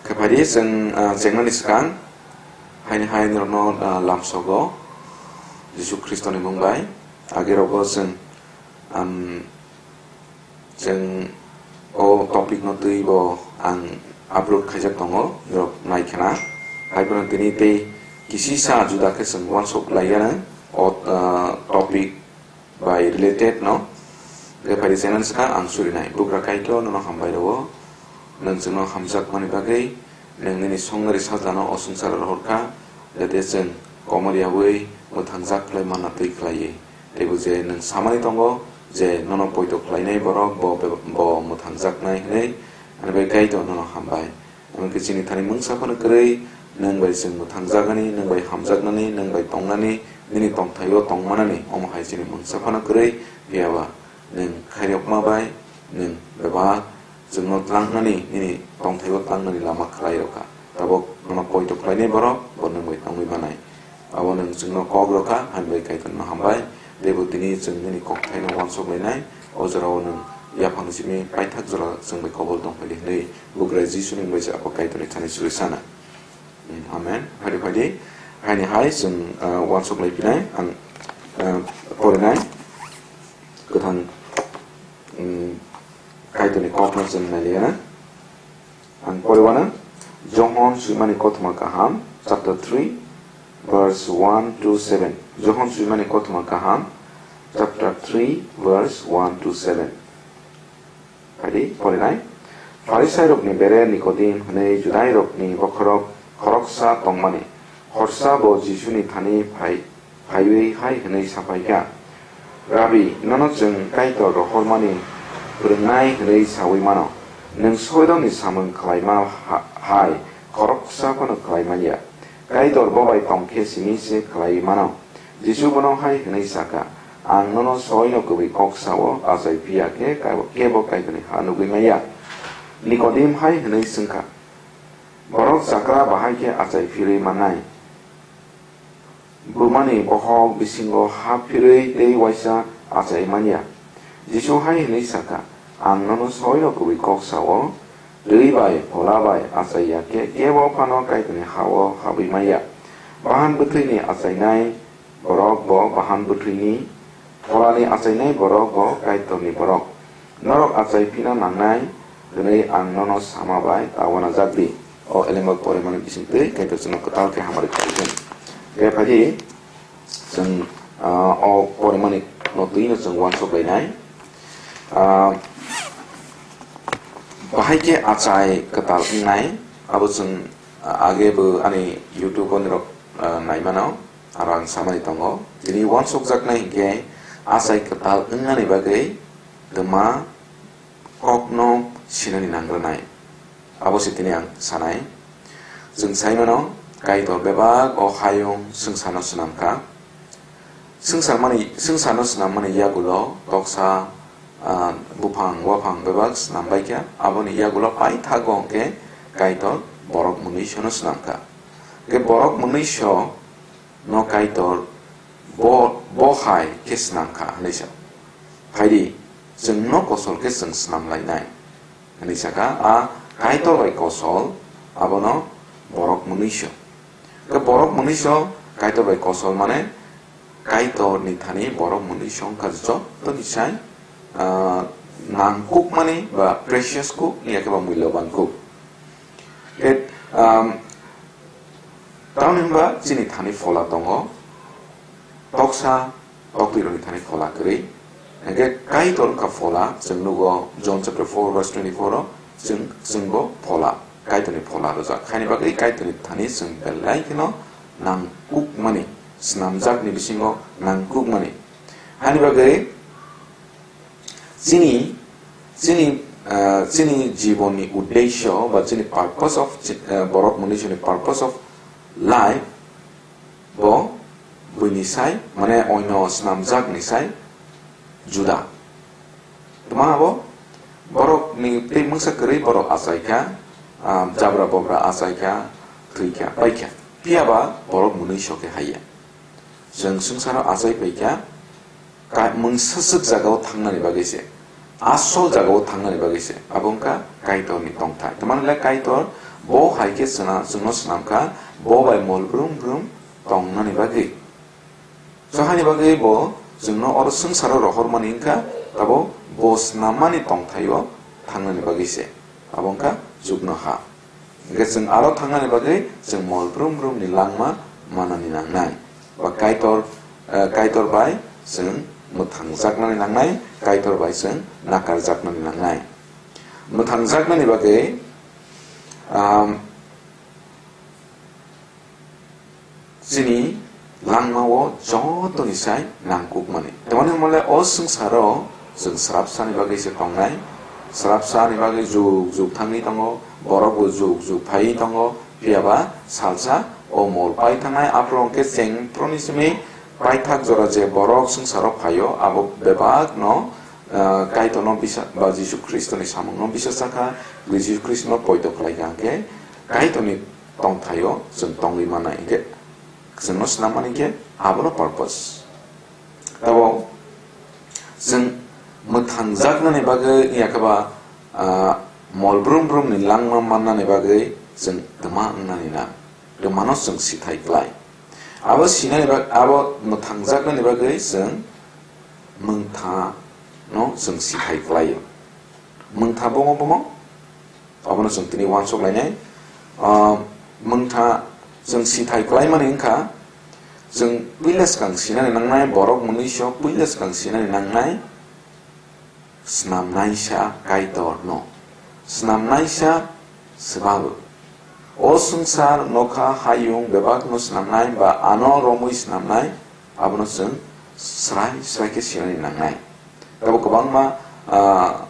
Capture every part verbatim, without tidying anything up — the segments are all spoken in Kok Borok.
Khe phaidi chwng, ah, chengnani swkang, haini hai norokno, ah, lamsogo Jisu Khristoni mung bai. Age rogo chwng, am, chwng o topic no twi bo ang upload khaijak tongo, norok nai khna. Hai phano tini tei kisisa juda khe chwng uansuk lai ya o, ah, topic bai related no. Tei phaidi channel swkang ang surinai. Bugra Kaitor nono hambai rwo. Nwng chwngno hamjakmani bagwi nwng nini songnari sajlano o swngcharo rohorkha, jate chwng komor yaui mwthangjak khlai manna twi khlaiwi. Teibo je nwng samani tongo je nono poito khlainai borok bo, bo mwthangjaknai hwnwi, ani bai Kaitor nono hambai. Emon khe chini thani mungsa phano kwrwi, nwng bai chwng mwthangjaknani, nwng bai hamjaknani, nwng bai tongnani, nini tongthaio tongmanani, omo hai chini mungsa phano kwrwi, phiya ba nwng khairokma bai nwng bebak chwngno tlangnani, nini tongthaio tlangnani lama khlai rwkha. Tabuk nono poito khlainai borok bo nwng bai tongwi manai. Abo nwng chwngno kok rwkha, hambai Kaitorno hambai. Teibo tini chwng nini kokthaino uansuk lainai, o jorao nwng yaphang simi paithak jora chwng bai kobol tong phaidi hwnwi Bugra Jisuni mungbai se abo Kaitorni thani suri sana. Hmm, amen. Phaidi phaidi, haini hai chwng, ah, uansuk lai phinai, ang, ah, porinai kwthang, hmm, Kaitorni kokno chwng nai liya. Ang poriwana, Johon swimani kothoma kaham, chapter three, verse one to seven. Johon swimani kothoma kaham, chapter three, verse one to seven. Phaidi porinai. Pharisairokni bere Nikodim hwnwi Judairokni bokhorok khoroksa tongmani. Horsa bo Jisuni thani phai phaiwi hai hwnwi sa phaikha, "Rabbi, nono chwng Kaitor rohormani phwrwngnai hwnwi saui mano. Nwng soirokni samung khlaima ha-, hai khoroksa phano khlai man ya. Kaitor bo bai tong khe simi se khlaiwi mano." Jisu bono hai hwnwi sa kha, "Ang nono soino kwbwi kok sa-o, achai phi ya khe ka-, kebo Kaitorni ha nugwi man ya." Nikodim hai hwnwi swng kha, "Borok chakra bahai khe achai phirwi mannai? Bumani bokhok bisingo ha phirwi tei uaisa achai man ya." Jisu hai hwnwi sa kha, "Ang nono soino kwbwi kok sa-o, twi bai phola bai achai ya khe kebo phano Kaitorni ha-o habwi man ya. Bahan bwthwini achainai borok bo bahan bwthwini, pholani achainai borok bo Kaitorni borok. Norok achai phina nangnai hwnwi ang nono sama bai ta uanajak di." O elemba porimani bisingtwi Kaitor chwngno kwtal khe hamari khlai thung. Khe phaidi chwng, ah, o porimani no twino chwng uansuk lainai. Ah, bahai khe achai kwtal wngnai, abo chwng, ah, age bo ani YouTube o norok, ah, nai mano. Aro ang samani tongo, tini uansukjaknai hinkhe achai kwtal wngnani bagwi twma kokno sinani nangrwnai. Abo se tini ang sanai. Chwng sai mano, Kaitor bebak o hayung swngcharno swnam kha. Swngchar mani, swngcharno swnam mani yagulo toksa, ah, buphang, waphang bebak swnam bai kha. Aboni yagulo paithago hwnkhe Kaitor borok mwnwisono swnam kha. Hwnkhe borok mwnwiso no Kaitor bo, bo hai khe swnam kha hwnwi sa. Phaidi, chwngno kosol khe chwng swnam lainai hwnwi sa kha. A Kaitor bai kosol, abono borok mwnwiso. Khe borok mwnwiso Kaitor bai kosol mane Kaitorni thani borok mwnwiso wngkha jotoni sai, ah, nangkukmani ba precious kuk, ya khe ba mulyoban kuk. Khe, um, Tamni hwnba chini thani phola tongo, toksa toktwirokni thani phola kwrwi. Hwnkhe Kaitor wngkha phola, chwng nugo John chapter four verse twenty-four o, chwng, chwngbo phola, Kaitorni phola rwjak. Haini bagwi Kaitorni thani chwng belai kheno nangkukmani, swnamjakni bisingo nangkukmani. Haini bagwi Chini, chini, ah, chini jibonni uddesho ba chini purpose of chi-, ah, borok mwnwisoni purpose of life bo buini sai, mane oino swnamjakni sai juda. Tma abo borokni tei mungsa kwrwi borok achaikha, ah, jabra bobra achaikha, thwikha, paikha. Phiyaba borok mwnwiso khe haiya. Chwng swngcharo achai paikha, ka-, mungsa swk jagao thangnani bagwi se, asol jagao thangnani bagwi se, abo wngkha Kaitorni tongthai. Tamani le Kaitor Bo hai khe chwna-, chwngno swnam kha, bo bai mol brum brum tongnani bagwi. So haini bagwi bo chwngno oro swngcharo rohormani wngkha, tabuk bo swnammani tongthaio thangnani bagwi se. Abo wngkha chuknoha. Hingkhe chwng aro thangnani bagwi chwng mol brum brumni langma manani nangnai. Ba Kaitor, eh, Kaitor bai chwng mwthangjaknani nangnai, Kaitor bai chwng nakarjaknani nangnai. Mwthangjaknani bagwi, um, chini langmao jotoni sai nangkukmani. Tamoni hwnmale o swngcharo chwng srapsani bagwi se tongnai. Srapsani bagwi jug jug thangwi tongo, borokbo jug jug phaiwi tongo. Phiyaba salsa o mol pai thangnai, aphuru hwnkhe cheng phuruni simi paithak jora je borok swngcharo phaio, abo bebakno, ah, Kaitorno bisa-, ba Jisu Khristoni samungno bisasa kha, Jisu Khristno poito khlai kha hwnkhe Kaitorni tongthaio chwng tongwi mannai hwnkhe, chwngno swnam mani khe abono purpose. Tabuk chwng mwthangjaknani bagwi wngya khe ba, ah, mol brum brumni langma mannani bagwi chwng twma wngnani nang, twmano chwng sithai klai. Abo sinani bag-, abo mwthangjaknani bagwi chwng mwngthano chwng sithai klaio. Mwngtha bomo bomo? Abono chwng tini uansuk lainai. Ah, mwngtha chwng sithai klaimani wngkha, chwng puila swkang sinani nangnai, borok mwnwiso puila swkang sinani nangnai, snamnaisa Kaitorno. Snamnaisa swbabu. O swngchar, nokha, hayung bebakno snamnai ba ano romwi snamnai, abono chwng srai srai khe sinani nangnai. Tabuk kwbangma, ah,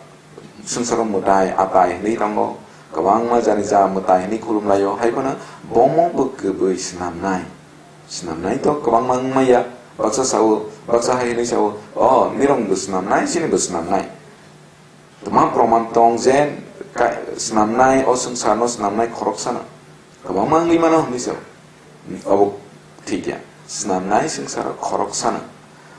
swngcharo mwtai atai hwnwi tongo, kwbangma jani ja mwtai hwnwi khulumlaio, hai phano bomo bo kwbwi snamnai. Snamnai to kwbangma wng maya, baksa sao, baksa hai hwnwi sao, "O, nirok bo snamnai, chini bo snamnai." Twma proman tong je ka-, snamnai, o swngcharno snamnai khoroksano kwbangma wngwi mano hwnwi sao. Obo thik ya. Snamnai swngcharo khoroksano.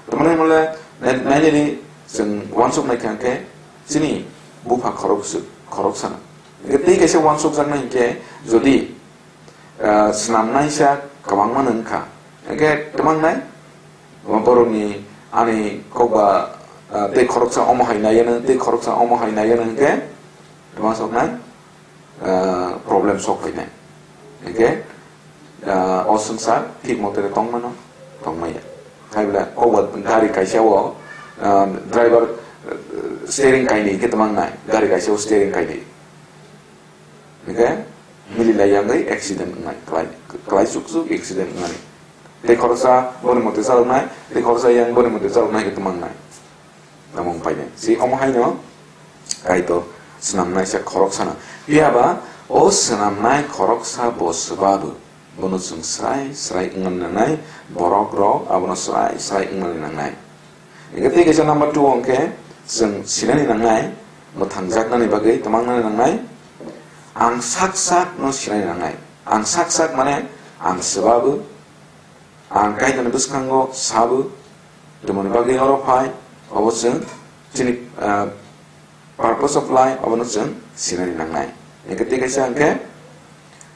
Tamoni hwnle nai-, nainani chwng uansuk nai kha hwnkhe chini bupha khoroksa-, khoroksano. Hwnkhe tei kaisa uansukjaknai hwnkhe jodi, ah, snamnaisa kwbangma wngkha. Hwnkhe twmangnai, omo borokni ani kokba, ah, tei khoroksa omo hai naiya nang, tei khoroksa omo hai naiya nang hwnkhe twma soknai, ah, problem sok phainai. Hwnkhe, ah, o swngchar thik mote tongmano, tongmaya. Hai bwla kokba gari kaisa o, ah, driver, ah, steering kainwi hwnkhe twmangnai, gari kaisa o steering kainwi. Hingke mili lai yangwi accident wngnai, klai, klai chuk chuk accident wngnai. Tei khoroksa boni mote chaloknai, tei khoroksa yang boni mote chaloknai khe twmangnai. Tamo wng painai. Si omo haino Kaitor swnamnaisa khoroksano. Phiya ba o swnamnai khoroksa bo swbabu. Bono chwng srai srai wngna nangnai, borok rok abono srai srai wngna nangnai. Hingke tei kaisa number two hingke chwng sinani nangnai, mwthangjaknani bagwi twmangnani nangnai. Ang sak sak no sinani nangnai. Ang sak sak mane ang swbabu, ang Kaitorni bwskango sabu, twmani bagwi oro phai, obo chwng chini, ah, purpose of life, abono chwng sinani nangnai. Hingke tei kaisa hingke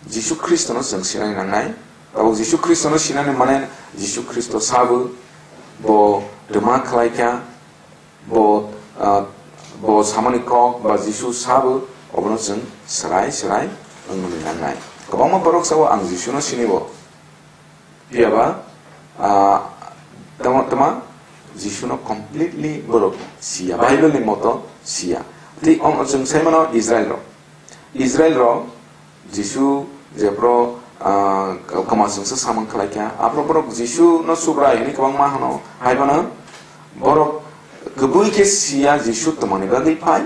Jisu Khristono chwng sinani nangnai. Tabuk Jisu Khristono sinani mane Jisu Khristo sabo, bo twma khlai kha, bo, ah, bo samani kok ba Jisu sabo, obono chwng srai srai wngmani nangnai. Kwbangma borok sao, "Ang Jisuno sini bo." Phiya ba, ah, tamo, tamo, Jisuno completely borok siya. Bible ni moto siya. Tei omo chwng sai mano Israel rok. Israel rok Jisu jephru, ah, kwma chwngsa samung khlai kha. Aphuru borok Jisuno Subrai hwnwi kwbangma hwno. Hai phano borok kwbui khe siya Jisu twmani bagwi phai.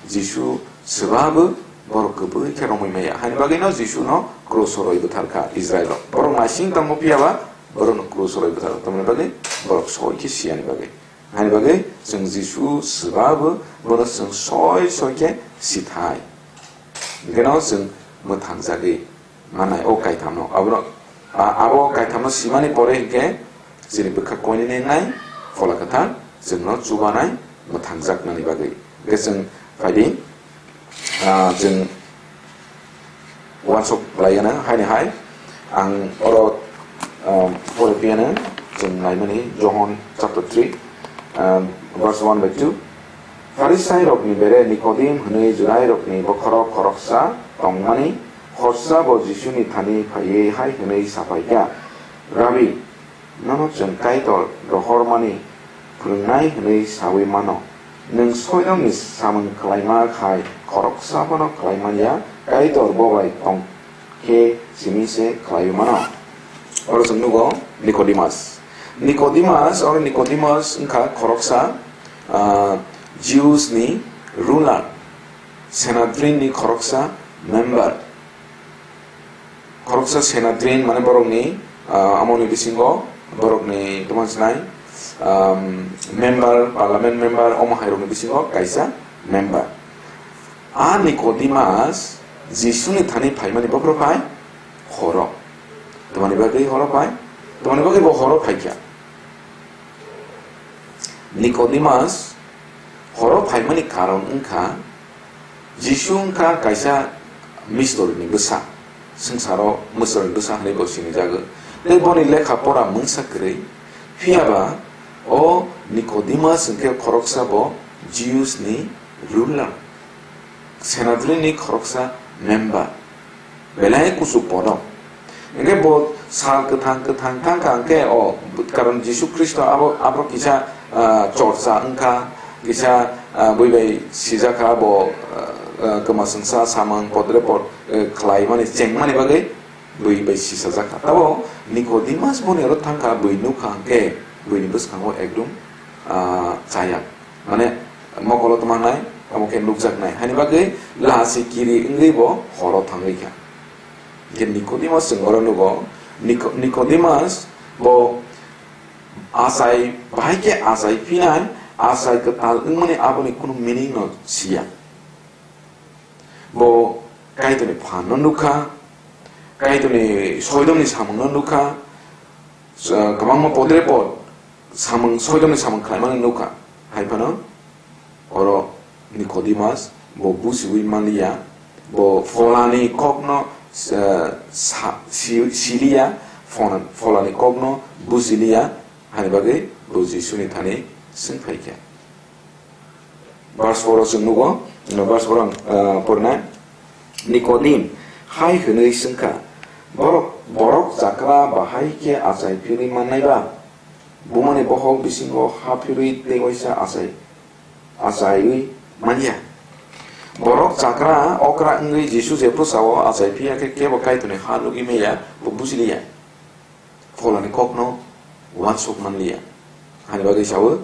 Jisu swbabu borok kwbui khe romwi maya. Haini bagwino Jisuno kruso rwi bwthar kha Israel rok. Borok naising tongo phiya ba borokno kruso rwi bwthar kha. Tamoni bagwi borok soi khe siyani bagwi. Haini bagwi chwng Jisu swbabu bono chwng soi soi khe sithai. Hwnkhe no chwng mwthangjagwi manai o kaithamno. Abono, a-, abo kaithamno simani pore hinkhe chini bwkha koinene wngnai Phola Kwthar chwngno chubanai mwthangjaknani bagwi. Hinkhe chwng phaidi, a, chwng uansuk laiyana, haini hai ang oro, um, pore piyana, chwng naimani Johon chapter three, um, verse one by two. Pharisairokni bere Nikodim hwnwi Judairokni bokhorok khoroksa tongmani, khorsa bo Jisuni thani phaiwi hai hwnwi saphaikha, "Rabbi, nono chwng Kaitor rohormani phwrwngnai hwnwi saui mano. Nwng soidomni samung khlaima khai khoroksa bono khlai man ya, Kaitor bo bai tong khe simi se khlaiwi mano." Oro chwng nugo Nicodemus. Nicodemus, oro Nicodemus wngkha khoroksa, ah, Jews ni ruler, Sanhedrin ni khoroksa member. Khoroksa Sanhedrin mane borokni, ah, amoni bisingo borokni tongma sinai, um, member, parliament member, omo hairokni bisingo kaisa member. A Nicodemus Jisuni thani phaimani bophro phai horo. Tamani bagwi horo phai? Tamani bagwi bo horo phaikha. Nicodemus horo phaimani karon wngkha, Jisu wngkha kaisa mistori ni bwsa, swngcharo mistori ni bwsa hwnwi bo sinijago. Tei boni lekha pora mungsa kwrwi. Phiya ba o Nicodemus hwnkhe khoroksa bo Jews ni ruler, Sanhedrin ni khoroksa member. Belai kuchuk pono. Hingke bo sal kwthang kwthang thang kha hingke o, karon Jisu Khristo abo, abo kisa, ah, chorcha wngkha, kisa, ah, bui bai sijak kha bo, ah, ah, kwmasingsa samung podre pod, eh, khlai mani chengmani bagwi bui bai sisajak kha. Tabo Nicodemus boni oro thang kha, bui nuk kha hingke buini bwskango ekdum, ah, chaya. Mane mokolo tongmangnai, abo khe nukjaknai. Hani bagwi lasi kiri wngwi bo horo thangwi kha. Hingke Nicodemus chwng oro nugo, Nico-, Nicodemus bo achai, bahai khe achai phinai, achai kwtal wngmani aboni kunu meaning no siya. Bo Kaitorni phan no nukha, Kaitorni soidomni samung no nukha, kwbangma podre pod samung, soidomni samung khlaimani nukha. Hai phano oro Nicodemus bo busiwi manliya, bo pholani kokno, eh, sa-, si-, siliya, phola-, pholani kokno bujiliya, hani bagwi bo Jisuni thani swng phaikha. Verse four o chwng nugo, verse four ang, ah, pornai. Nikodim hai hwnwi swngkha, "Borok, borok chakra bahai khe achai phirwi mannai ba? Bumani bohok bisingo ha phirwi tei waisa achai, achaiwi manya?" Borok chakra okra wngwi Jisu jephru sao achai phiya khe kebo Kaitorni ha nugwi maya, bo bujiliya. Pholani kokno uansuk manliya. Hani bagwi sao,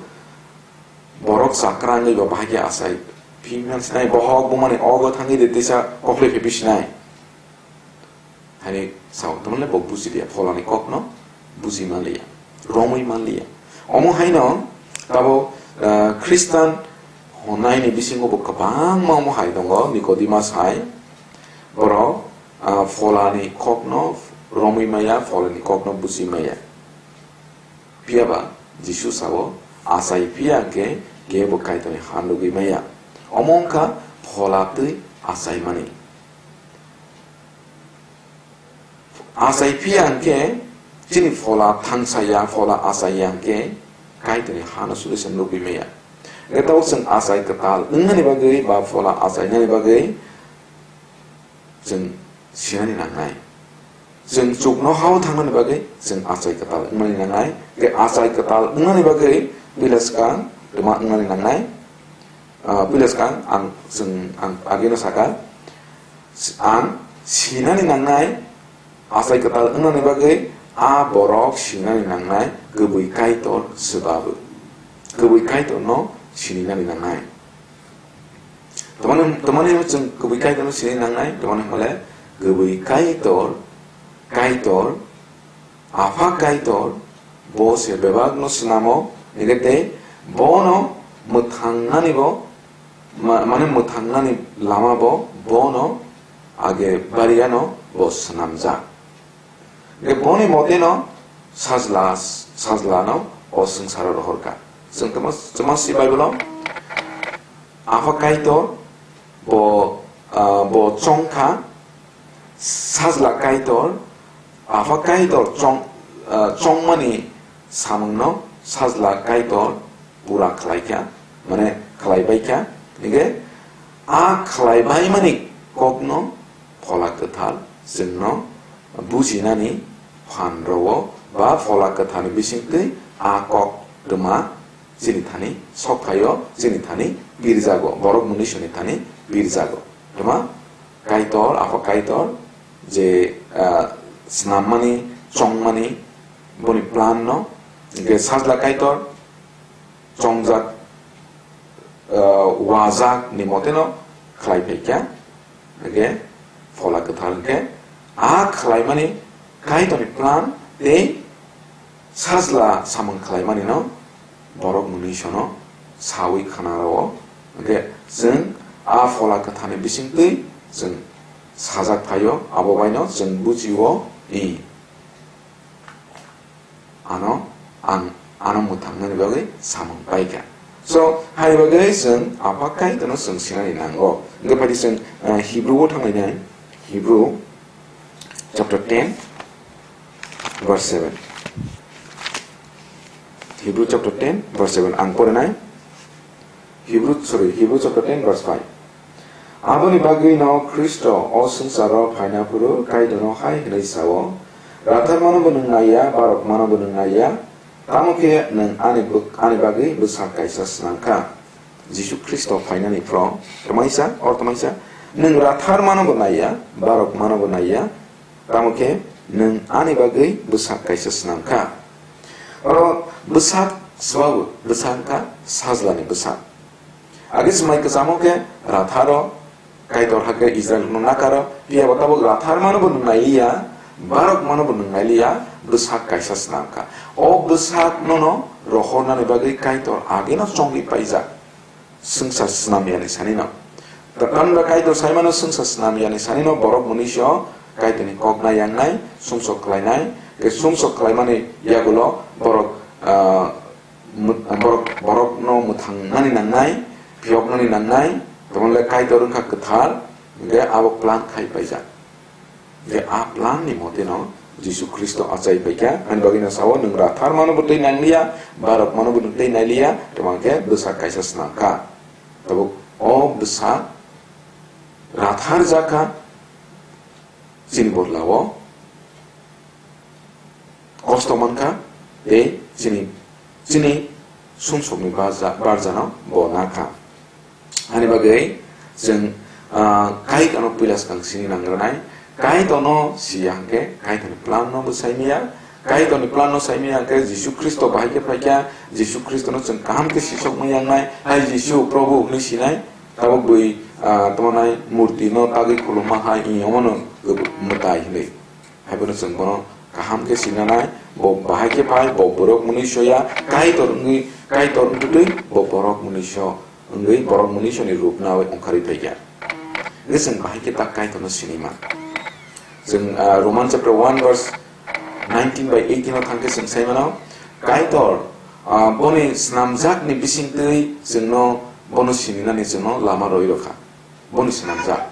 borok chakra wngwi ba bahai khe achai phi man sinai, bohok bumani ogo thangwi de tisa kokle phi bisinai. Hani sao, tamle bo buji dia, pholani kokno buji manliya, romwi manliya. Omo haino tabo, ah, Khristan hwnnaini bisingo bo kwbangma omo hai tongo, Nicodemus hai. Borok, ah, pholani kokno romwi maya, pholani kokno buji maya. Phiya ba Jisu sao, achai phiya hwnkhe kebo Kaitorni ha nugwi maya. Omo wngkha phola twi achaimani. Achai phiya hwnkhe chini phola thangsaya, phola achaiya hwnkhe Kaitorni hano solution nugwi maya. Hwnkhe tabuk chwng achai kwtal wngnani bagwi ba phola achainani bagwi chwng sinani nangnai. Chwng chukno hao thangnani bagwi chwng achai kwtal wngnani nangnai. Hwnkhe achai kwtal wngnani bagwi puila swkang twma wngnani nangnai. Ah, puila swkang ang, chwng, ang ageno saka, ang sinani nangnai, achai kwtal wngnani bagwi a borok sinani nangnai, kwbwi Kaitor swbabu. Kwbwi Kaitorno sininani nangnai. Tamani, tamani chwng kwbwi Kaitorno sini nangnai, tamani hole kwbwi Kaitor, Kaitor, Apha Kaitor, bo se bebakno snamo, hingke tei bono mwthangnani bo, ma-, mane mwthangnani lama bo, bono age bariyano bo snamjak. Hingke boni moteno sajla, sajlano o swngcharo rohorkha. Chwng tamo, chwma si Bible-o, Apha Kaitor bo, ah, bo chongkha, Sajla Kaitor, Apha Kaitor chong, ah, chongmani samungno Sajla Kaitor pura khlaikha, mane khlaibaikha. Hingke a khlaibaimani kokno Phola Kwthar chwngno bujinani phan rwo ba Phola Kwtharni bisingtwi a kok twma chini thani sok phaio, chini thani pirjago, borok mwnwisoni thani pirjago. Twma Kaitor, Apha Kaitor, je, ah, snammani, chongmani, boni plan no, hingke Sajla Kaitor, chongjak, ah, wajak ni mote no khlai phaikha, hingke Phola Kwthar hingke a khlaimani Kaitorni plan tei Sajla samung khlaimanino borok mwnwisono sawi khna rwo. Hwnkhe chwng a Phola Kwtharni bisingtwi chwng sajak phaio, abo baino chwng bujio, i ano ang ano mwthangnani bagwi samung paikha. So, hai bagwi chwng Apha Kaitorno chwng sinani nango. Hwnkhe phaidi chwng, ah, Hebrew-o thanglainai. Hebrew chapter ten, verse seven. Hebrew chapter ten, verse seven. Ang porinai. Hebrew, sorry, Hebrew chapter ten, verse five. Aboni bagwi no Khristo o swngcharo phaina phuru Kaitorno hai hwnwi sao, "Rathar mano bo nwng naiya, barok mano bo nwng naiya, tamo khe nwng ani bwk-, ani bagwi bwsak kaisa snam kha." Jisu Khristo phainani phro twmaisa, or twmaisa, "Nwng rathar mano bo naiya, barok mano bo naiya, tamo khe nwng ani bagwi bwsak kaisa snam kha." Oro bwsak swbago, bwsak wngkha sajlani bwsak. Age swmai kwchamo khe ratharo Kaitor hakhe Israilrokno nakaro, phiya bo tabuk rathar mano bo nwng nailiya, barok mano bo nwng nailiya, bwsak kaisa snam kha. O bwsakno no rohornani bagwi Kaitor ageno chongwi paijak. Swngsa snam yani sanino. Tamni Kaitor saimano swngsa snam yani sanino borok mwnwiso Kaitorni kok nayangnai, sumsok khlainai, ke sumsok khlaimani yagulo borok, ah, mut-, borok, borokno mwthangnani nangnai, phiyoknani nangnai, tongole Kaitor wngkha kwthar, hingke abo plan khai paijak. Je a plan ni mote no Jisu Khristo achai paikha, ani bagwi no sao, "Nwng rathar mano bo twi nangliya, barok mano bo nwng twi nailiya, tamo khe bwsak kaisa snam kha." Tabuk o bwsak rathar jakha, chini bodlao kosto mankha, tei chini, chini sumsokni barja-, barjano bo nakha. Ani bagwi chwng, ah, Kaitorno puila swkang sini nangranai. Kaitorno siya hwnkhe Kaitorni planno bo saimaya. Kaitorni planno saimaya hwnkhe Jisu Khristo bahai khe phaikha. Jisu Khristono chwng kaham khe sisokma yangnai. "Hai Jisu, Probhu," hwnwi sinai. Tabuk bui, ah, tamo nai murtino tagwi khulumma hai, i omono mwtai hwnwi. Haiphano chwng bono kaham khe sinanai, bo bahai khe phai, bo borok mwnwisoya, Kaitor wngwi, Kaitor wngtwi bo borok mwnwiso wngwi borok mwnwisoni rup nawi ongkharwi phaikha. Hwnkhe chwng bahai khe tak Kaitorno sinima. Chwng, ah, Roman chapter one verse nineteen by eighteen o thangkhe chwng saimano, Kaitor, ah, boni snamjakni bisingtwi chwngno bono sininani chwngno lama rwi rwkha. Boni swnamjak.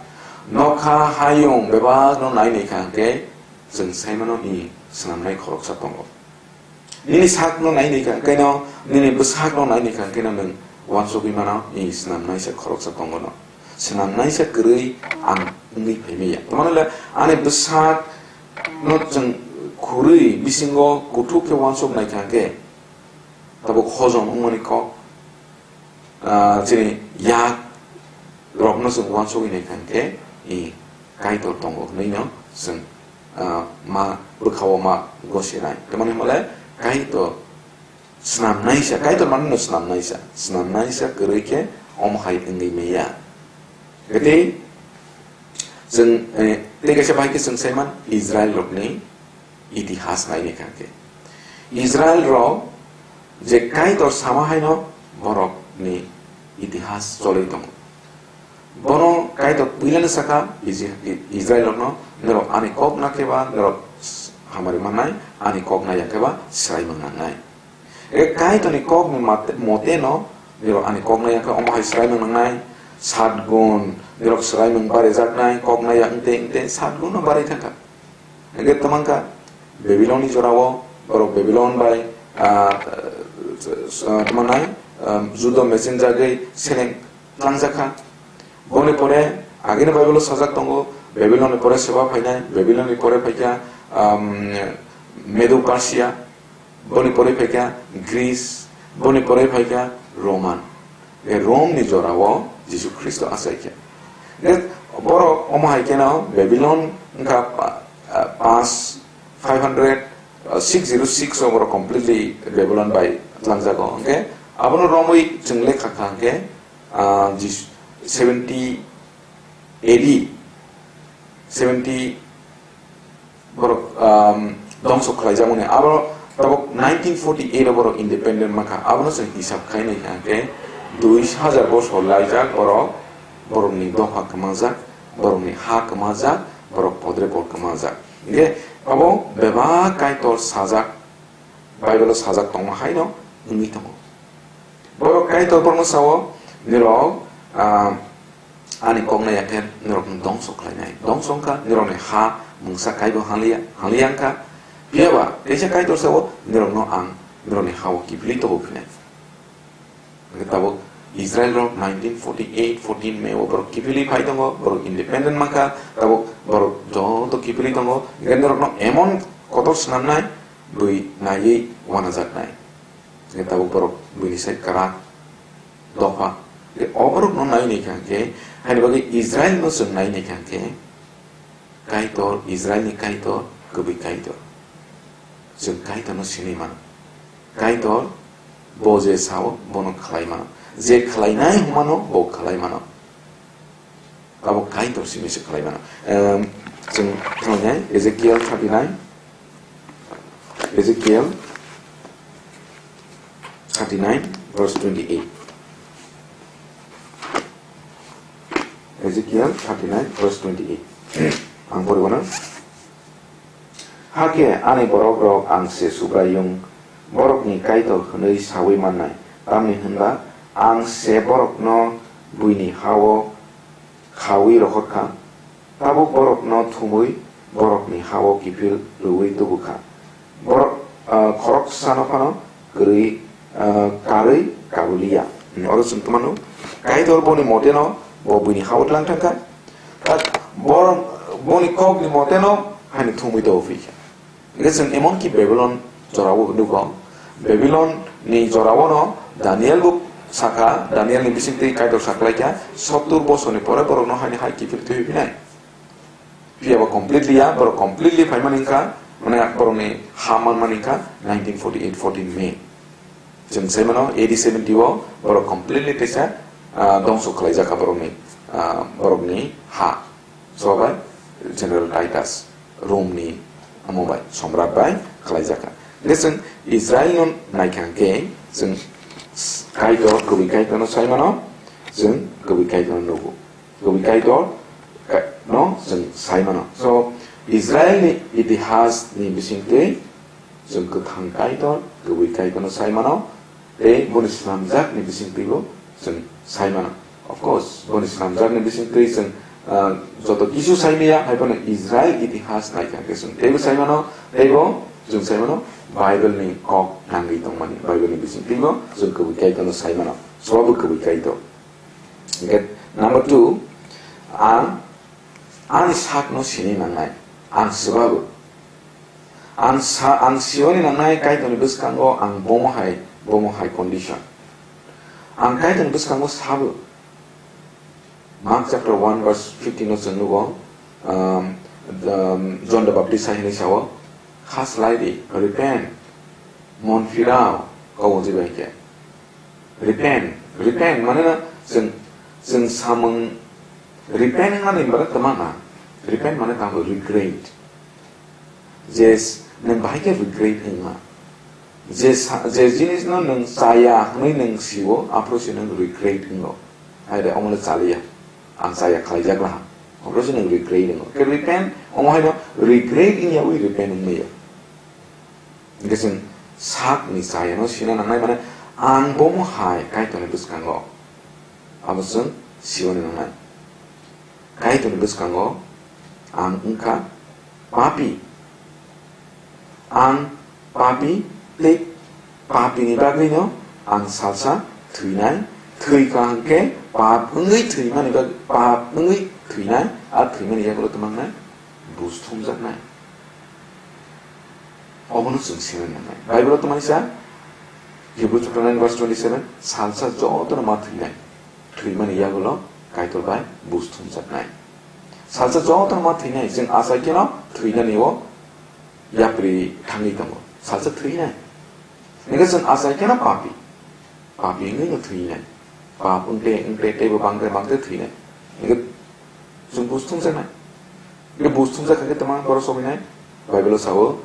Nokha hayung bebakno nainai kha hwnkhe chwng saimano i swnamnai khoroksa tongo. Nini sakno nainai kha hwnkhe no, nini bwsakno nainai kha hwnkhe no nwng uansugwi mano i swnamnaisa khoroksa tongo no. Swnamnaisa kwrwi ang wngwi phaimaya. Tamano le ani bwsakno chwng khurwi bisingo kuthuk khe uansuk nai kha hwnkhe tabuk hojom wngmani kok, ah, chini yak rokno chwng uansugwi nai kha hwnkhe, i, Kaitor tongo hwnwi no chwng, ah, ma bwkhao ma gosinai. Tamoni hwnle Kaitor swnamnaisa, Kaitor manwi no swnamnaisa, swnamnaisa kwrwi khe omo hai wngwi maya. Gede chwng, eh, tei kaisa bahai khe chwng saiman Israel rokni itihas naini kha khe. Israel rok je Kaitor sama haino borok ni itihas cholwi tongo. Bono Kaitor puilano saka Iji-, I-, Israel rokno, "Norok ani kok na khe ba norok hamari mannai, ani kok na ya khe ba swraimung nangnai." E Kaitorni kokni mate-, mote no, norok ani kok na ya khe omo hai swraimung nangnai, Sat gun, nirok swraimung barijaknai, kok naiya wngte wngte sat gun no barai thangkha. Hingke twmangkha, Babilon ni jorao, borok Babilon bai, ah, ah, tamo nai, ah, judo machine jagwi seleng tlangjak kha. Boni pore, agini Bible o sajak tongo, Babilon ni pore seba phainai, Babilon ni pore phaikha, um, Medo Persia, boni pore phaikha Greece, boni pore phaikha Roman. E Rome ni jorao Jisu Khristo achaikha. E borok omo hai kheno Babilon wngkha pa-, ah, pas, five hundred, ah, six zero six o borok completely Babylon bai tlangjago. Hwnkhe abono romwi chwng lekha kha hwnkhe, ah, jis-, seventy A D, seventy borok, um, dongso khlaijakmani. Abo tabuk nineteen forty-eight o borok independent mankha. Abono chwng hisab khainai kha hwnkhe dui hajar bosor laijak borok, borokni dopha kwmajak, borokni ha kwmajak, borok podre pod kwmajak. Hingke abo bebak Kaitor sajak, Bible o sajak tongma haino wngwi tongo. Borok Kaitor borokno sao, nirok, ah, ani kok naiya khe nirokno dongso khlainai. Dongso wngkha nirokni ha mungsa kaibo hangliya, hangliya wngkha. Phiyaba teisa Kaitor sao, nirokno ang nirokni ha-o kiphilwi tobo phinai. Hwnkhe tabuk Israel rok nineteen forty-eight fourteen May o borok kiphilwi phai tongo, borok independent mankha, tabuk borok joto kiphilwi tongo. Hwnkhe norokno emon kotor swnamnai, bui naiwi uanajaknai. Hwnkhe tabuk borok buini sai kwrak dopha. Hwnkhe o borokno nai naikha hwnkhe, haini bagwi Israel no chwng nai naikha hwnkhe, Kaitor, Israelni Kaitor, kwbwi Kaitor. Chwng Kaitorno sinwi mano. Kaitor, bo je sao, bono khlai mano. Je khlainai hwnmano, bo khlai mano. Abo Kaitor simi se khlai mano. Em, chwng thangwi Ezekiel thirty-nine, Ezekiel thirty-nine, verse twenty-eight. Ezekiel thirty-nine verse twenty-eight. Ang poribo na. Hakhe ani borok rok ang se Subraiyung, borokni Kaitor hwnwi saui mannai, tamni hwnba ang se borokno buini ha-o khaui rohor kha, tabuk borokno thumui borokni ha-o kiphil rwui tubu kha. Borok, ah, khoroksano phano kwrwi, ah, karwi kabuliya. Oro chwng tongmano, Kaitor boni moteno bo buini ha-o tlang thangkha. Tak bor-, boni kokni moteno haino thumui tobwi phaikha. Hingke chwng emonki Babylon jorao nugo. Babylon ni jorao no Daniel bo sakha, Daniel ni bisingtwi Kaitor saklaikha, sottur bosorni pore borokno haino hai kiphil thwi phinai. Phiya bo completely ya, borok completely phaimani wngkha, mane borokni ha manmani wngkha nineteen forty-eight fourteen May. Chwng sai mano A D seventy o borok completely teisa, ah, dongso khlaijak kha borokni, ah, borokni ha. Sobai General Titus, Rome ni amo bai, somrat bai khlaijak kha. Hingke chwng Israel no naikha hwnkhe chwng Kaitor, kwbwi Kaitor no sai mano, chwng kwbwi Kaitor no nugo. Kwbwi Kaitor ka-, no chwng sai mano. So, Israel ni itihas ni bisingtwi chwng kwthang Kaitor, kwbwi Kaitor no sai mano, tei boni swnamjak ni bisingtwi bo chwng sai mano. Of course, boni swnamjak ni bisingtwi chwng, ah, joto kisu sai maya, hai phano Israel itihas naikha khe chwng teibo sai mano, teibo chwng sai mano, Bible ni kok nangwi tongmani, Bible ni bisingtwi bo chwng kwbwi Kaitor no sai mano, sobo kwbwi Kaitor. Hingke number two, ang ani sakno sini nangnai, ang swbago. Ang sa-, ang sioni nangnai Kaitorni bwskango ang bomo hai, bomo hai condition. Ang Kaitorni bwskango sabo. Mark chapter one verse fifteen o chwng nugo, um, the, um, John the Baptist hai hwnwi sao, "Kha slai di, repent, mon phirao," kok wngwi bai khe. Repent, repent mane na chwng, chwng samung repent mane bara tama na. Repent mane tamo regret. Je s-, nwng bahai khe regret wngma. Je sa-, je jinis no nwng chaya hwnwi nwng sio, aphuru se nwng regret wngo. Hai de omo le chaliya. Ang chaya khlaijak laham. Omo se nwng regret wngo. Khe repent, omo hai no regret wngya wi repent wngmaya. Hingke chwng sakni chayano sina nangnai, mane, ang bomo hai Kaitorni bwskango. Abo chwng siwani nangnai. Kaitorni bwskango ang wngkha papi. Ang papi tei papini bagwino ang salsa thwinai. Thwikha hwnkhe pap wngwi thwimani bag-, pap wngwi thwinai, a thwimani yagulo twmangnai buj thumjaknai. Obono chwng sinai nangnai. Bible-o twmani sa, Hebrew chapter nine verse twenty-seven, salsa jotono ma thwinai. Thwimani yagulo Kaitor bai buj thumjaknai. Salsa jotono ma thwinai, chwng achai kheno thwinani o yapri thangwi tongo. Salsa thwinai. Hingke chwng achai kheno papi. Papi wngwi no thwinai. Pap wngte, wngte, teibo bangte, bangte thwinai. Hingke chwng buj thumjaknai. Hingke buj thumjak hingke twma borok somoinai? Bible-o sao,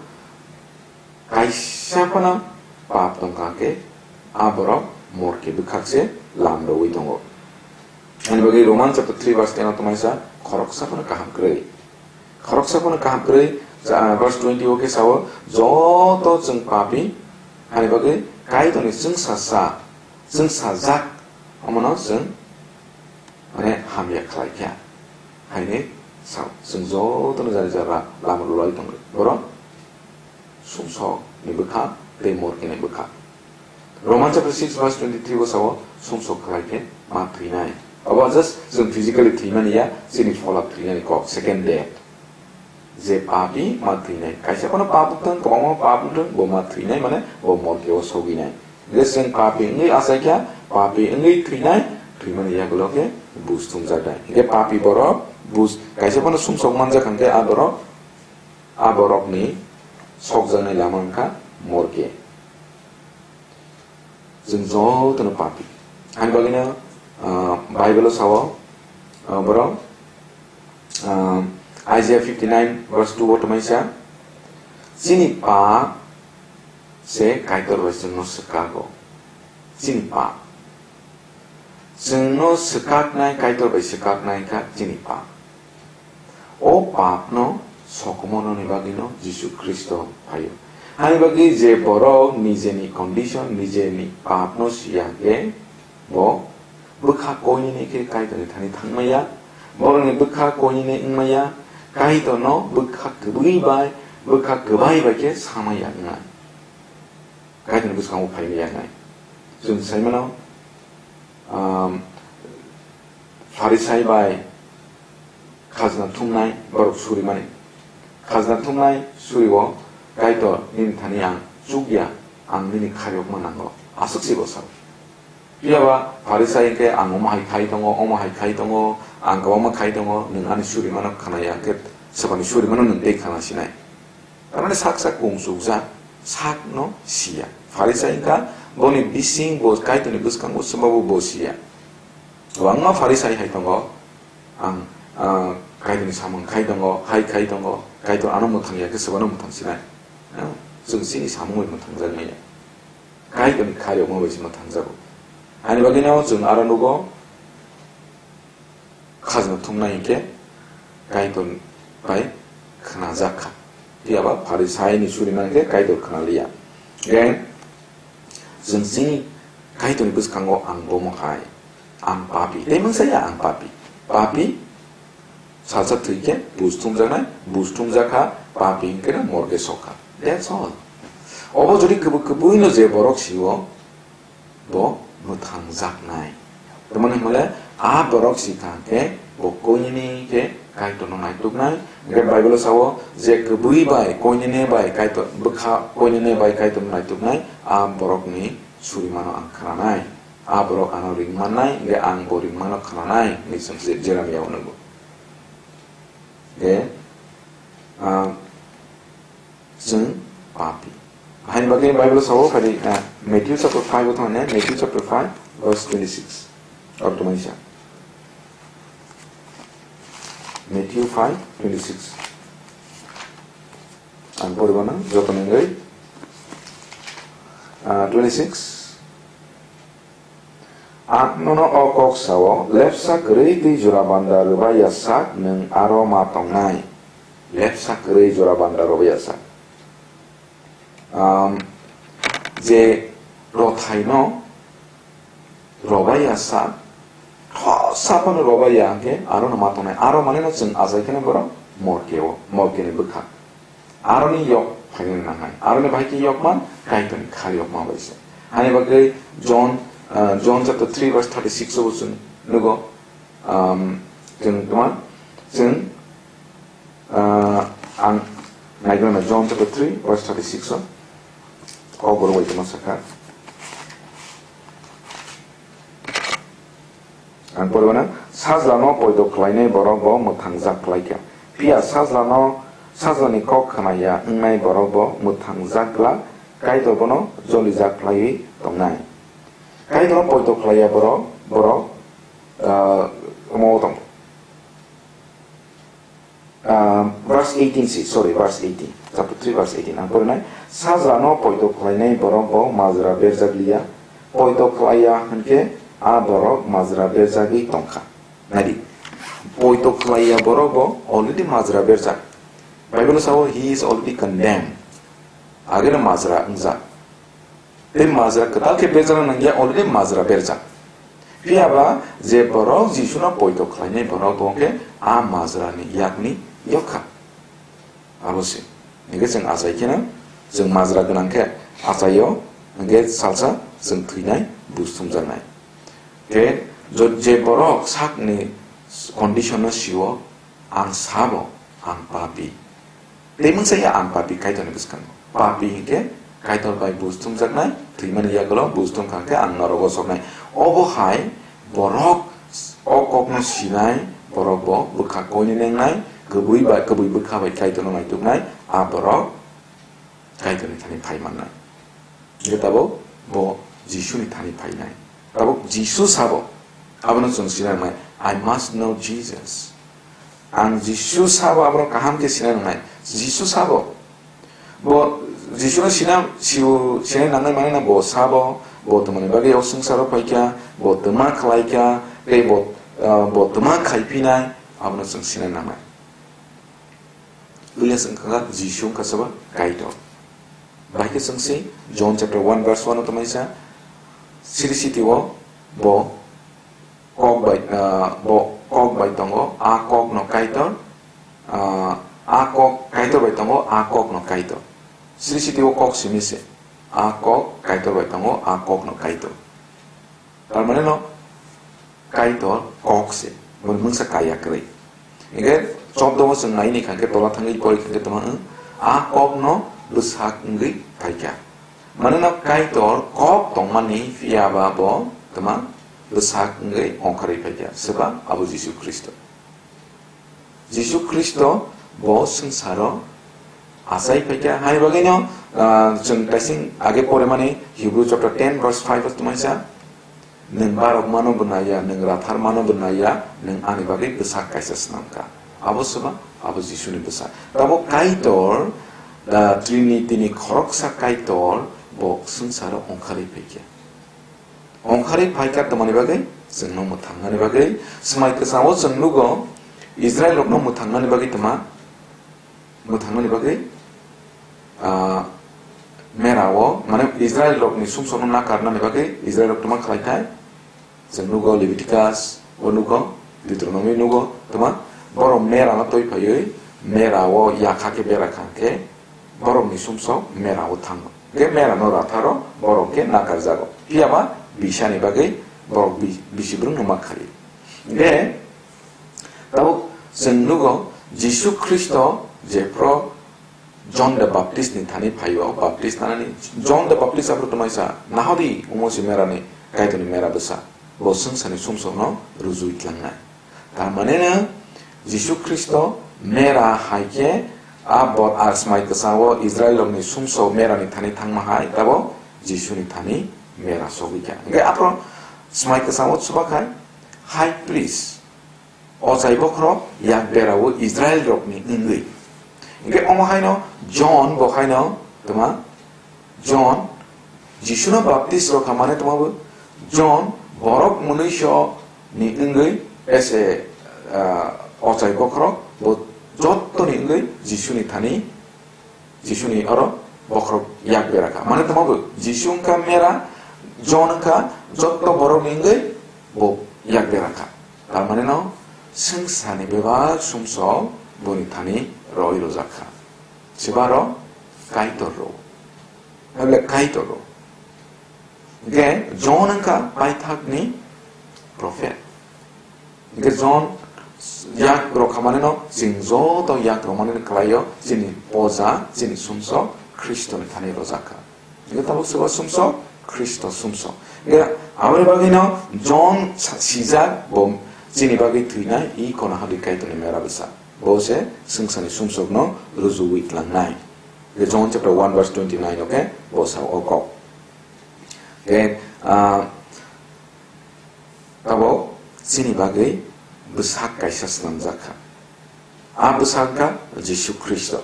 kaisa phano pap tongkha khe a borok morke bwkhak se lam rwui tongo. Ani bagwi Roman chapter three verse ten o twmai sa, khoroksa phano kaham kwrwi. Khoroksa phano kaham kwrwi, ja-, verse twenty o khe sao, joto chwng papi, ani bagwi Kaitorni chwngsa sa, chwngsajak, omono chwng, mane, hamya khlai kha, haini sao, chwng jotono jani jara lama rwlai tongo. Borok sumsokni bwkha tei morkeni bwkha. Roman chapter six verse twenty-three o sao, sumsok khlai khe ma thwinai. Obo just chwng physically thwimani ya, chini phola thwinani kok, second death. Je papi ma thwinai. Kaisa phano pap wngthang, kwbangma pap wngthang, bo ma thwinai, mane bo morke o sogwinai. Je chwng papi wngwi achaikha, papi wngwi thwinai, thwimani yagulo khe buj thumjaknai. Hingke papi borok buj, kaisa phano sumsok manjak hwnkhe a borok, a borokni sokjaknai lama wngkha morke. Chwng jotono papi. Ani bagwino, ah, Bible-o sao, ah, borok, ah, Isaiah fifty-nine verse two o twmai sa, "Chini pap se Kaitor bai chwngno swkago." Chini pap. Chwngno swkaknai, Kaitor bai swkaknai kha chini pap. O papno sokomornani bagwino Jisu Khristo phaio. Hani bagwi je borok nijeni condition, nijeni papno siya khe bo bwkha koinini khe Kaitorni thani thangmaya, borokni bwkha koinini wngmaya, Kaitorno bwkha kwbwi bai, bwkha kwbai bai khe samaya wngnai. Kaitorni bwskango phaimaya wngnai. Chwng sai mano, um, Pharisai bai khajna thumnai borok surimani. Khajna thumnai surio, "Kaitor, nini thani ang chukya, ang nini khairokma nango." Aswk se bo sao. Phiya ba Pharisai hwnkhe, "Ang omo hai khai tongo, omo hai khai tongo, ang kwbangma khai tongo, nwng ani surimano khna ya, hwnkhe swbani surimano nwng tei khna sinai." Tamani sak sak kung chukjak, sakno siya. Pharisai wngkha, boni bising bo Kaitorni bwskango swmabo bo siya. Kwbangma Pharisai hai tongo, ang, ah, Kaitorni samung khai tongo, hai khai tongo, Kaitor ano mwthang ya khe swbano mwthang sinai. Ah, chwng chini samung bai mwthang jakmaya. Kaitorni khairokma bai se mwthang jago. Ani bagwino chwng aro nugo, khajna thumnai hinkhe Kaitor bai khwnajak kha. Phiya ba Pharisaini surima hinkhe Kaitor khwnaliya. Then, chwng chini Kaitorni bwskango ang bomo hai, ang papi. Tei mungsa ya ang papi. Papi, salsa thwi khe buj thumjaknai, buj thumjak kha, papi hinkhe no morge sok kha. That's all. Obo jodi kwbwi kwbwino je borok sio, bo mwthangjaknai. Tamoni hwnle a borok si kha khe bo koinini khe Kaitorno naituknai. Hwnkhe Bible-o sao je kwbwi bai koinene bai Kaitor, bwkha koinene bai Kaitorno naituknai, a borokni surimano ang khnanai. A borok ano ring mannai, hwnkhe ang bo ringmano khnanai, hinwi chwng se Jeremia-o nugo. Hwnkhe, ah, chwng papi. Haini bagwi Bible sao, phai di, ah, Matthew chapter five o thangna, Matthew chapter five, verse twenty-six. Aro tongmani sa. Matthew five twenty-six. Ang poribana, joto nengwi. Ah, twenty-six. Ang nono o kok sao, lepsa kwrwi tei jora banda rwbaiya sak nwng aro ma tongnai. Lepsa kwrwi jora banda rwbaiya sak. Am, je rothaino rwbaiya sak, thok Saphano roba ya hwnkhe aro no ma tongnai. Aro mane no chwng achai kheno borok morke o, morke ni bwkha. Aroni yok phainani nangnai. Aroni bahai khe yokma, Kaitorni khar yokma bai se. Hani bagwi John, ah, John chapter three verse thirty-six o bo chwng nugo, um, chwng tuma, chwng, ah, ang naigwna John chapter three verse thirty-six o, o borok bai tuma sakha. Ang poribana, sajlano poito khlainai borok bo mwthangjak khlaikha. Phiya sajlano, sajlani kok khna ya wngnai borok bo mwthangjak glak, Kaitor bono jolijak khlaiwi tongnai. Kaitorno poito khlaiya borok, borok, ah, omo tongo. Ah, verse eighteen si, sorry, verse eighteen. Chapter three, verse eighteen. Ang porinai, sajlano poito khlainai borok bo majra berjak liya. Poito khlaiya hwnkhe a borok majra berjagwi tongkha. Naidi, poito khlaiya borok bo already majra berjak. Bible sao, "He is already condemned." Ageno majra wngjak. Tei majra kwtal khe berjakna nangya, already majra berjak. Phiya ba je borok Jisuno poito khlainai borok bo hwnkhe a majrani yakni yokha. Abo se. Hwnkhe chwng achai kheno, chwng majra gwnang khe achaio, hwnkhe salsa chwng thwinai, buj thumjaknai. Tei jo-, je borok sakni condition no sio, ang sabo, ang papi. Tei mungsa ya ang papi Kaitorni bwskango. Papi hinkhe Kaitor bai buj thumjaknai, thwimani yagulo buj thumkha hinkhe ang norogo soknai. Obo hai borok o kokno sinai, borok bo bwkha koini nengnai, kwbwi bai, kwbwi bwkha bai Kaitorno naituknai, a borok Kaitorni thani phai mannai. Hingke tabuk bo Jisuni thani phainai. Tabuk Jisu sabo, abono chwng sina nangnai, "I must know Jesus." Ang Jisu sabo abono kaham khe sina nangnai. Jisu sabo. Bo Jisuno sina, siu, sina nangnai mane na bo sabo, bo twmani bagwi o swngcharo phaikha, bo twma khlaikha, tei bo, ah, bo twma khaiphinai, abono chwng sina nangnai. Williams wngkha kha Jisu wngkha sobo Kaitor. Bahai khe chwng se John chapter one verse one o tongmani sa, siri siti o bo kok bai, ah, bo kok bai tongo, a kok no Kaitor, ah, a kok Kaitor bai tongo, a kok no Kaitor. Siri siti o kok simi se, a kok Kaitor bai tongo, a kok no Kaitor. Tar mane no Kaitor kok se, bo mungsa kaya kwrwi. Hingke chobdo o chwng nai ni kha khe tola thangwi pori kha khe tongma wng, a kok no bwsak wngwi phaikha. Mane no Kaitor kok tongmani phiya ba bo tongma bwsak wngwi ongkharwi phaikha, swba abo Jisu Khristo. Jisu Khristo bo swngcharo achai phaikha. Hai bagwino, ah, chwng kaising age poremani Hebrew chapter ten verse five o tongmani sa, "Nwng barok mano bo naiya, nwng rathar mano bo naiya, nwng ani bagwi bwsak kaisa swnamkha." Abo swba, abo Jisuni bwsak. Tabuk Kaitor, ah, Trinity ni khoroksa Kaitor bo swngcharo ongkharwi phaikha. Ongkharwi phaikha tongmani bagwi, chwngno mwthangnani bagwi, swmai kwchao chwng nugo, Israel rokno mwthangnani bagwi tongma, mwthangnani bagwi, ah, mera o, mane Israel rokni sumsokno nakarnani bagwi Israel rok tongma khlai thai, chwng nugo Leviticus, o nugo Deuteronomy nugo, tongma borok mera no twi phaiwi, mera o yakha khe bera kha khe, borokni sumsok mera o thango. Hingke mera no ratharo borok khe nakarjago. Phiya ba bisani bagwi borok bi-, bisi brwngno ma khaio. Hingke tabuk chwng nugo Jisu Khristo jephru John the Baptist ni thani phaio, baptist tanani John the Baptist aphuru tongmani sa, "Nahodi, omo se mera ni, Kaitor ni mera bwsa, bo swngsa ni sumsok no rujui tlangnai." Tar mane no Jisu Khristo mera hai khe a bor a swmai kwchao Israel rokni sumsok mera ni thani thangma hai tabo Jisu ni thani mera sogwi kha. Hingke aphuru swmai kwchao chuba khai high priest, ochai bokhorok yak bera o Israel rokni wngwi. Hingke omo haino John bo haino tongma John, Jisuno baptis rwkha mane tongmabo John borok mwnwiso ni wngwi ese, ah, ochai bokhorok bo jottoni wngwi Jisuni thani, Jisuni oro bokhorok yak bera kha. Mane tongmabo Jisu wngkha mera, John wngkha jotto borokni wngwi bo yak bera kha. Tar mane no swngcharni bebak sumsok boni thani roi rojak kha. Chwbaro Kaitor rw. Hable Kaitor rw. Hingke John wngkha paithakni prophet. Hingke John yak rok khamani no chwng joto yak rok mani khlaio chini poja, chini sumsok Khristoni thani rojak kha. Hingke tabuk soba sumsok, Khristo sumsok. Hingke aboni bagwino John sa-, sijak bo chini bagwi thwinai, i kono habwi Kaitorni mera bwsa. Bo se swngcharni sumsokno rujuwi tlangnai. Hingke John chapter one verse twenty nine o khe bo sa o kok. Hingke, ah, Tabuk chini bagwi bwsak kaisa snamjak kha. A bwsak wngkha Jisu Khristo.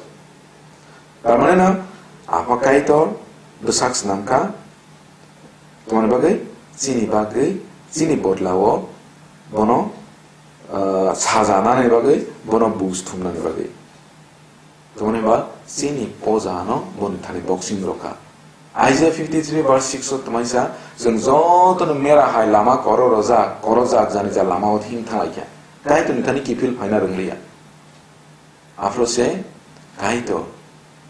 Tar mane no Apha Kaitor bwsak snam kha, tamoni bagwi chini bagwi, chini bodlao bono, ah, saja nani bagwi, bono buj thumnani bagwi. Tamoni ba chini poja no boni thani boxing rokha. Isaiah fifty three verse six o twmaisa, chwng joto no mera hai lama koro rojak, koro jak jani ja lama o him thanglaikha. Kaitorni thani kiphil phaina rwngliya. Aphro se Kaitor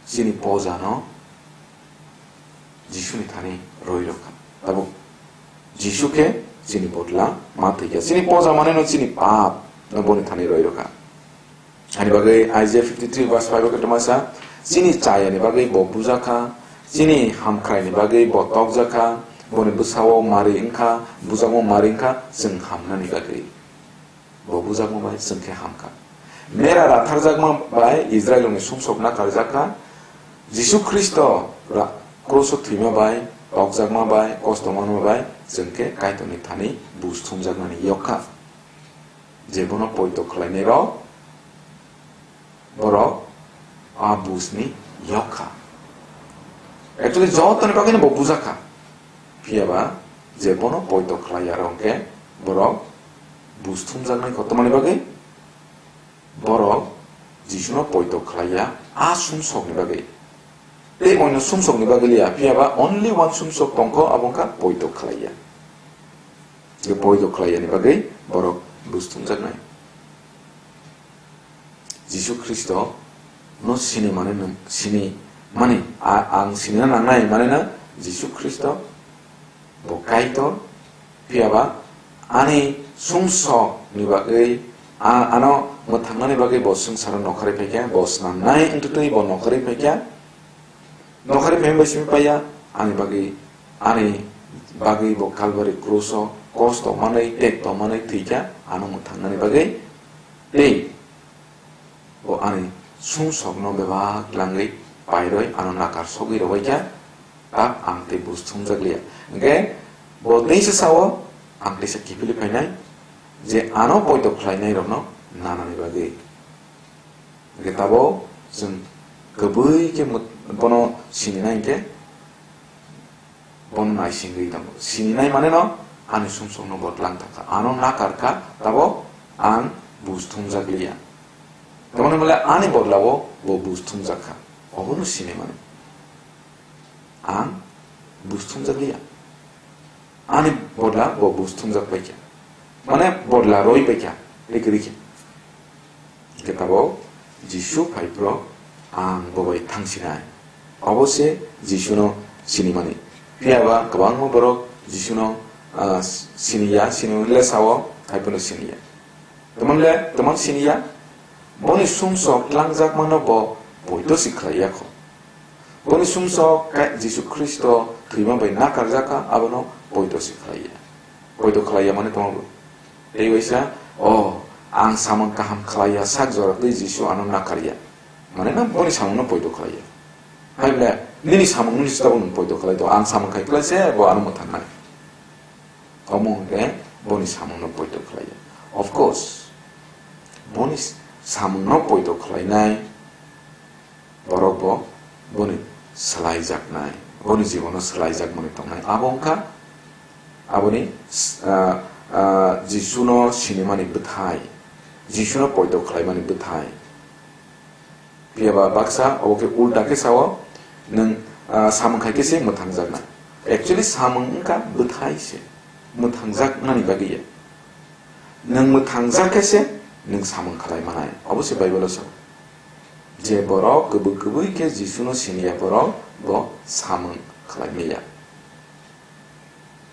chini poja no Jisuni thani roi rokha. Tabuk Jisu khe chini bodla ma thwikha. Chini poja mane no chini pap no boni thani roi rokha. Ani bagwi Isaiah fifty three verse five o khe twmasa, chini chayani bagwi bo bujakha, chini hamkraini bagwi bo tokjakha, boni bwsao mari wngkha, bujamo mari wngkha, chwng hamnani bagwi. Bo bujakma bai chwng khe hamkha. Mera ratharjakma bai Israilrokni sumsok nakarjakha. Jisu Khristo ra-, kruso thwima bai, tokjakma bai, kosto manma bai chwng khe Kaitorni thani buj thumjaknani yokkha. Je bono poito khlainairok, borok a bujni yok kha. Actually, jotoni bagwino bo bujak kha. Phiya ba, je bono poito khlai ya, aro hwnkhe borok buj thumjaknai kotormani bagwi borok Jisuno poito khlai ya, a sumsokni bagwi. Tei oino sumsokni bagwi liya, phiya ba only one sumsok tongkho, abo wngkha poito khlai ya. Je poito khlai yani bagwi borok buj thumjaknai. Jisu Khristo no sini mani nang-, sini mani, a-, ang sinina nangnai mani na Jisu Khristo bo Kaitor, phiya ba ani sumsok ni bagwi, a-, ano mwthangnani bagwi bo swngcharo nokharwi phaikha, bo snamnai wngtwi bo nokharwi phaikha. Nokharwi phaima bai simi paiya, ani bagwi, ani bagwi bo Kalvari kruso kosto manwi, tekto manwi thwikha, ano mwthangnani bagwi. Tei bo ani sumsokno bebak langwi pairwi ano nakar sogwi rwbaikha, tak ang tei buj thumjakliya. Hwnkhe bo teisa sao, ang teisa kiphilwi phainai, je ano poito khlainairokno nanani bagwi. Hwnkhe tabuk chwng kwbwi khe mut-, bono sininai hwnkhe bono naisingwi tongo. Sininai mane no ani sumsokno bo tlang thangkha. Ano nakarkha, tabuk ang buj thumjakliya. Tamoni bole ani bodlao bo buj thumjakkha. Obono sinimani. Ang buj thumjakliya. Ani bodla bo buj thumjak paikha. Mane bodla roi paikha, rikhe rikhe. Hwnkhe tabuk Jisu phaiphuru ang bo bai thangsinai. Obo se Jisuno sinimani. Phiya ba kwbangma borok Jisuno, ah, siniya, sini le sao, hai phano siniya. Tamon le, tamon siniya, boni sumsok tlangjakmano bo poito si khlaiya kho. Boni sumsok kai Jisu Khristo thwima bai nakarjakha, abono poito si khlaiya. Poito khlaiya mane tamo bo. Tei waisa, "O, ang samung kaham khlaiya, sak jora twi Jisu ano nakarya." Mane na boni samungno poito khlaiya. Hai bole, nini samung nini sita bo nwng poito khlai to, ang samung khai khlai se bo ano mwthangnai. Omo hwnkhe boni samungno poito khlaiya. Of course, boni s-, samungno poito khlainai borok bo boni swlaijaknai, boni jibono swlaijakmani tongnai. Abo wngkha aboni s-, ah, ah, Jisuno sinimani bwthai, Jisuno poito khlaimani bwthai. Phiya ba baksa obo khe ulta khe sao, nwng, ah, samung khai khe se mwthangjaknai. Actually, samung wngkha bwthai se, mwthangjaknani bagwi ya. Nwng mwthangjak khe se nwng samung khlai manai. Obo se Bible-o sao. Je borok kwbwi kwbwi khe Jisuno siniya borok bo samung khlai manya.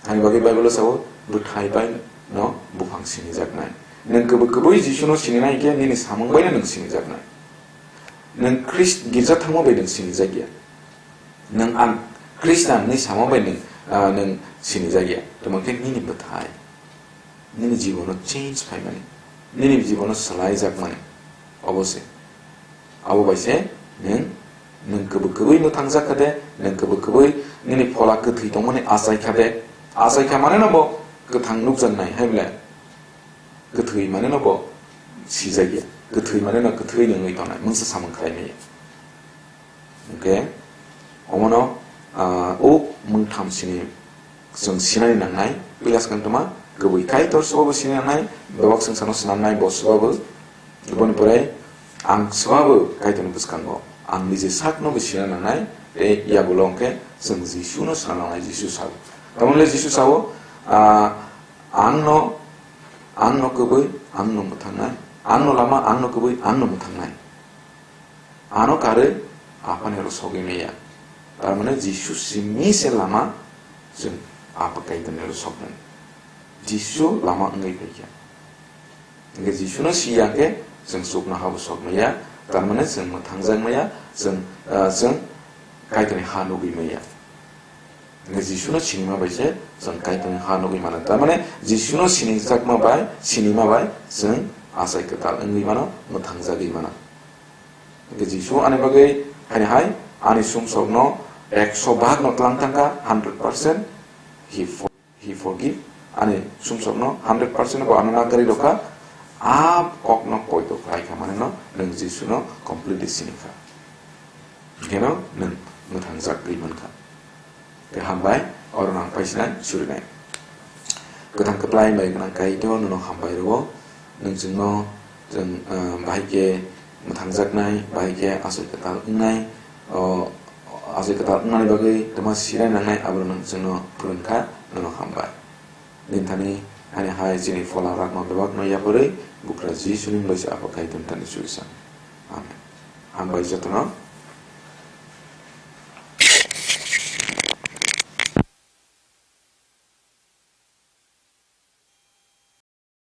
Hani bagwi Bible-o sao, bwthai bai no buphang sinijaknai. Nwng kwbwi kwbwi Jisuno sininai khe nini samung bai no nwng sinijaknai. Nwng Christ girja thangma bai nwng sinijakya. Nwng ang Christian hinwi samo bai nwng, ah, nwng sinijakya. Tamo khe nini bwthai. Nini jibono change phaimani. Nini jibono swlaijakmani. Obo se. Abo bai se nwng, nwng kwbwi kwbwi mwthangjak kha de, nwng kwbwi kwbwi nini phola kwthwi tongmani achai kha de. Achai kha mane no bo kwthang nukjaknai hai bole. Kwthwi mane no bo sijakya. Kwthwi mane no kwthwi nwngwi tongnai. Mungsa samung khlai maya. Hwnkhe, omono, ah, o mungtham sini chwng sinani nangnai, puila swkang tongma, kwbwi Kaitor swbabo sini nangnai, bebak swngcharno swnamnai bo swbabo, boni pore ang swbabo Kaitorni bwskango, ang niji sakno bo sina nangnai, tei yagulo hwnkhe chwng Jisuno sina nangnai, Jisu sao. Tamoni le Jisu sao, ah, angno, angno kwbwi, angno mwthangnai, angno lama, angno kwbwi, angno mwthangnai. Ano karwi Aphani rwsogwi maya. Tar mane Jisu simi se lama chwng Apha Kaitorni rwsoknai. Jisu lama wngwi phaikha. Hwnkhe Jisuno siya khe chwng chuknohabo sok maya. Tar mane chwng mwthangjak maya, chwng, ah, chwng Kaitorni ha nugwi maya. Hwnkhe Jisuno sinima bai se chwng Kaitorni ha nugwi mano. Tar mane Jisuno sinijakma bai, sinima bai chwng achai kwtal wngwi mano, mwthangjagwi mano. Hwnkhe Jisu ani bagwi haini hai, ani sumsokno ekso bhagno tlang thangkha, hundred percent he for-, he forgive. Ani sumsokno hundred percent bo ano nakarwi rwkha, a kokno poito khlaikha, maneno nwng Jisuno completely sinikha. Hwnkhe no nwng mwthangjagwi mankha. Tei hambai, oro nang paisinai, surinai. Kwthang kwplai bai gwnang Kaitor, nono hambai rwo. Nwng chwngno, chwng, ah, bahai khe mwthangjaknai, bahai khe aswk kwtal wngnai, o, aswk kwtal wngnani bagwi twma sinai nangnai, abono nwng chwngno phwrwngkha, nono hambai. Nini thani, ani hai chini phola rakma bebakno yapharwi, Bukra Jisuni mungbai se Apha Kaitorni thani suisa. Amen. Hambai jotono.